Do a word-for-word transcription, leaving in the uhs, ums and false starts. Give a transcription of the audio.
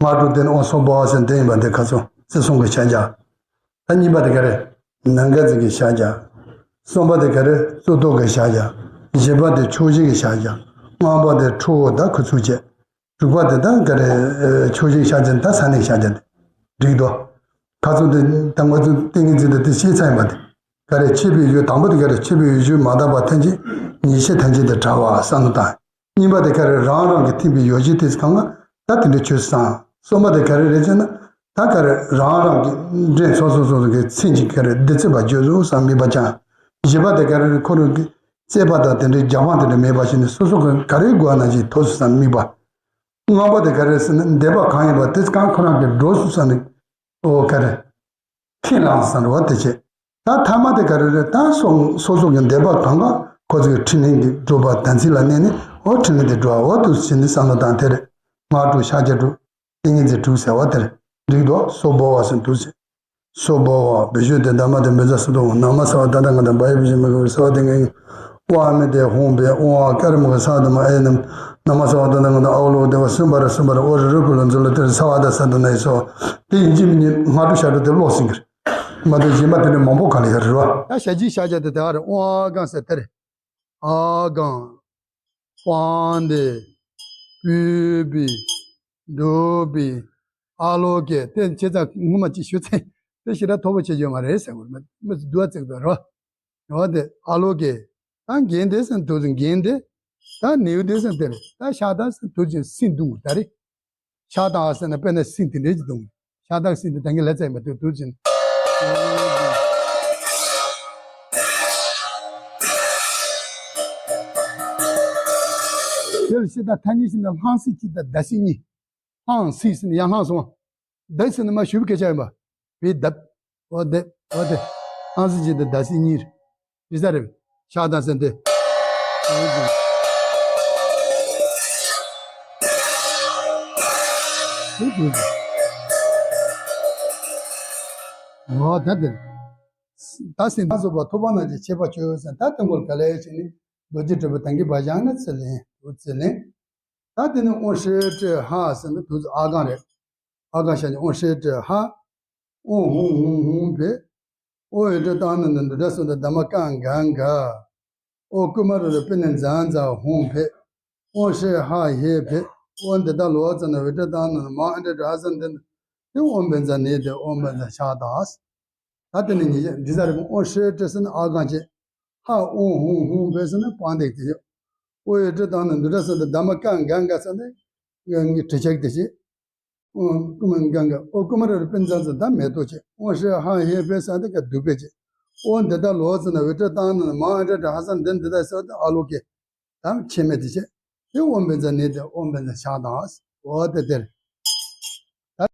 སྔགས་དྲུག་དེ་ནི་ཨོ་སོགས་པོ་ཨ་ཟེར་དེ་ཡིན་པ་དེ་ཁ་སོ་བརྩི་སྲུང་གི་ཕྱག་རྒྱ། ད་གཉིས་པ་དེ་ག་རེ། ནམ་མཁའ་འཛིན་གྱི་ཕྱག་རྒྱ། གསུམ་པ་དེ་ག་རེ། གཙུག་ཏོར་གྱི་ཕྱག་རྒྱ། བཞི་པ་དེ་ཕྱོགས་བཞི་གི་ཕྱག་རྒྱ། ལྔ་པ་དེ་ཁྲོ་བོ་དང་ཁུ་ཚུར་བཅས། དྲུག་པ་དེ་ད་ག་རེ། ཕྱོགས་བཞི་གི་ཕྱག་རྒྱ་ད་ས་གནས་ཕྱག་རྒྱ་དེ། འགྲིག་དོ། ཁ་ཚུར་དེ་ད་ང་ཚོ་ཏིང་ངེ་འཛིན་དེ་དེ་ཤེས་ཚར་ཡིན་པ་དེ། ག་རེ་ཆད་པའི་ཡུལ་དང་པོ་དེ་ག་རེ། ཆད་པའི་ཡུལ་ཆོས་མ་དག་པ་ཐམས་ཅད་ཉེས་བྱས་ཐམས་ཅད་དེ་བྲལ་བ་བསམ་བློ་བཏང་། གཉིས་པ་དེ་ག་རེ། རང་རང་གི་ཐིམ་པའི་ཡོ་བྱད་དེ་གང་ང་ད་དེ་འདྲའི་ཆོས་སམ། གསུམ་པ་དེ་ག་རེ་རེད་ཟེར་ན། ད་ག་རེ་རང་རང་གི་འདྲེན་སོ་སོ་སོ་སོ་གི་མཚན་གྱི་ག་རེ་འདི་ཚེ་བ་བརྗོད་གཟུགས་སམ་དམིགས་པ་ཅན། བཞི་པ་དེ་ག་རེ། ཁོ་རང་གི་རྩོད་པ་དང་དེ་འདྲའི་རྒྱག་དབང་དེ་འདྲ་མེད་པ་ཞིག་ནས་སོ་སོ་གི་ག་རེ་དགོས་ན་ཅིག་ཐོབ་སོང་བསམ་དམིགས་པ། ལྔ་པ་དེ་ག་རེ་ཟེར་ན། འདོད་པ་གང་ཡིན་པ་དེ་གང་ཁོ་རང་གི་འགྲོ་སོང་བསམ་ནས། ཨོ་ག་རེ། ཁས་བླངས་བསམ་བློ་དེ་བྱེད། ད་ཐ་མ་དེ་ག་རེ་རེད། ད་སོ་སོ་སོ་གི་འདོད་པ་གང་ག་ཁོ་ཚོའི་འཕྲིན་ལས་ཀྱི་སྒྲུབ་པ་དམ་ཚིག་ལ་གནས་ནས། ཨོ་འཕྲིན་ལས་དེ་སྒྲུབ་པ། ཨོ་དུ་བྱེད་ནས་བསམ་བློ་བཏང་དེ་རེད། སྔགས་དྲུག་ཕྱག་རྒྱ་དྲུག་ཏིང་ངེ་འཛིན་དྲུག་ཟེར་བ་དེ་རེད། འགྲིག་འདུག་སོ་བོ་བ་ཟེར་དུ་ཟེར། སོ་བོ་བ་བི་ཤུ་དེ་ད་མ་དེ་མི་ཚ་སུ་དོ་ན་མ་ས་བ་ད་ད་ང་དང་བ་ཡི་བི་ཤུ་མི་ག་བི་ས་བ་དེ་ངའི་ཨོ་ཨ་མི་དེ་ཧོང་བེ་ཨོ་ཨ་ཀ་ར་མི་ག་ས་དུ་མ་ཨེ་ནམ་ན་མ་ས་བ་ད་ད་ང་དང་ཨོ་ལོ་དེ་བ་སུམ་པ་ར་སུམ་པ་ར་ཨོ་རི་རུ་ཕུ་ལ་འཛུ་ལ་དེ་ར་ས་བ་ད་ས་དུ་ན་ཡི་སོ། དེ་ཡིན་གཅིག་མིན་གཉིས་སྔགས་དྲུག་ཞག་དྲུག་དེ་ཀློག་ཟིན་གི་རེད། མ་དེ་གཞན་པ་དེ་འདྲ་མང་པོ་ག་ལ་ཡོད་རེད་བ། ད་ཞག་གཅིག་ཤ་རྒྱ་དེ་དེ་བ་རེད། ཨོ་ཨ་གང་ཟེར་དེ་རེད། ཨ་གང་། པང་དེ། པུས་པི། འགྲོ་པི། ཨ་ལོ་ཀེ། དེ་ཁྱེད་ཚང་ངོ་མ་ཅིག་ཞུ་ཚེ། དེ་ཞེ་དྲག་མཐོ་པོ་བྱེད་རྒྱུ་མ་རེད་ཟེར་བ་རེད། མི་སྡུག་བ་བརྩེགས་པའི་རོ། རོ་དེ་ཨ་ལོ་ཀེ། ད་འགན་དེ་ཟེར་དུས་ཚོད་འགན་དེ། ད་ནེའུ་དེ་ཟེར་དེ་རེད། ད་ཤ་དང་ཟེར་དུས་ཚོད་སྲིན་བརྡུང་དགོས་ད་རེད། ཤ་དང་ཟེར་ན་དཔེར་ན་སྲིན་དེ་འདྲས་ཀྱི་བརྡུང་། ཤ་དང་སྲིན་དེ་ད་གིན་ལ་བཙལ་མ་ཐུབ་དུས་ཚོད། དེ་ལ་ཤ་དང་ཐ་སྙད་ཤིག་ན་ལྷང་སྲིད་གཅིག་དང་ཟླ་སྲིད་གཉིས། ལྷང་སྲིད་ཟེར་ན་ཡར་ལྷང་སོང་བ། ཟླ་ཟེར་ན་མར་ཞུ་བའི་སྐད་ཆ་ཡིན་པ། བའི་ཟླ། འོ་དེ། འོ་དེ། ལྷང་སྲིད་གཅིག་དང་ཟླ་སྲིད་གཉིས། རེད་ས་རེད། ཤ་དང་ཟེར་དེ། འོ་ད་དེ། ད་སེམས་མ་སོགས་པ་ཐུབ་པ་རྣམས་ཀྱི་ཁྱད་པར་ཆོས་ཟེར། ད་དེ་མགོར་ག་ལས་བྱས་ནས་རྡོ་རྗེ་དྲིལ་བུ་ད་གིན་བ་བཞག་ན་ཚེ་ལེན་འོ་ཚེ་ལེན། ད་དེ་ནི་ཨོ་ཧྲེ་ཏྲེ་ཧ་ཟེར་ན་དུས་ཚོད་ཨ་གང་རེད། ཨ་གང་ཤ་ནི་ཨོ་ཧྲེ་ཏྲེ་ཧ། ཨོ་ཧུང་ཧུང་ཧུང་བེ། ཨོ་ཨེ་ཏྲེ་ཏང་ན་ན་འདུ་འདྲ་སོ་ད་ད་མ་ཀང་གང་ག། ཨོ་ཀུ་མ་རུ་རུ་པི་ནི་ཛ་ཛ་ཧུང་བེ། ཨོ་ཧྲེ་ཧ་ཧེ་བེ། ཨོ་འདི་ད་ལོ་ཙ་ན་བེ་ཏྲེ་ཏང་ན་ན་མ་ཨེ་ཏྲེ་ཏྲ་ཧ་ས་འདི་ན། དེ་ཨོ་བེ་ཛ་ནི་དེ་ཨོ་བེ་ཛ་ཤ་དང་། ད་དེ་ནི་ཉིད་ཀྱང་འདི་ཟ་རེ་མོ། ཨོ་ཧྲེ་ཏྲེ་ཟེར་ན་ཨ་གང་བྱེད། ཧ་ཨོ་ཧུང་ཧུང་བེ་ཟེར་ན་པང་དེ་དེ་བྱེད། ཨོ་ཨེ་ཏྲེ་ཏང་ན་འདུ་འདྲ་ཟེར་ན་ད་མ་ཀང་གང་ག་ཟེར་ན་ངའི་དྲི་ཆག་དེ་བྱེད། ཨོ་ཀུ་མ་གང་ག། ཨོ་ཀུ་མ་ར་རུ་པིན་ཙང་ཙང་ད་མེ་ཏོག་བྱེད། ཨོ་ཧྲེ་ཧ་ཧེ་བེ་ཟེར་ན་ག་དུ་བེ་བྱེད། ཨོ་འདི་ད་ལོ་ཟེར་ན་བེ་ཏྲེ་ཏང་ན་མ་ཨེ་ཏྲེ་ཏྲ་ཧ་ས་འདི་འདི་ད་ཟེར་ད་ཨ་ལོ་ཀེ། དང་ཆེ་མེད་དེ་བྱེད། དེ་ཨོམ་བན་ཛ་ནི་དེ་ཨོམ་བན་ཛ་ཤ་དང་། འོ་དེ་དེར།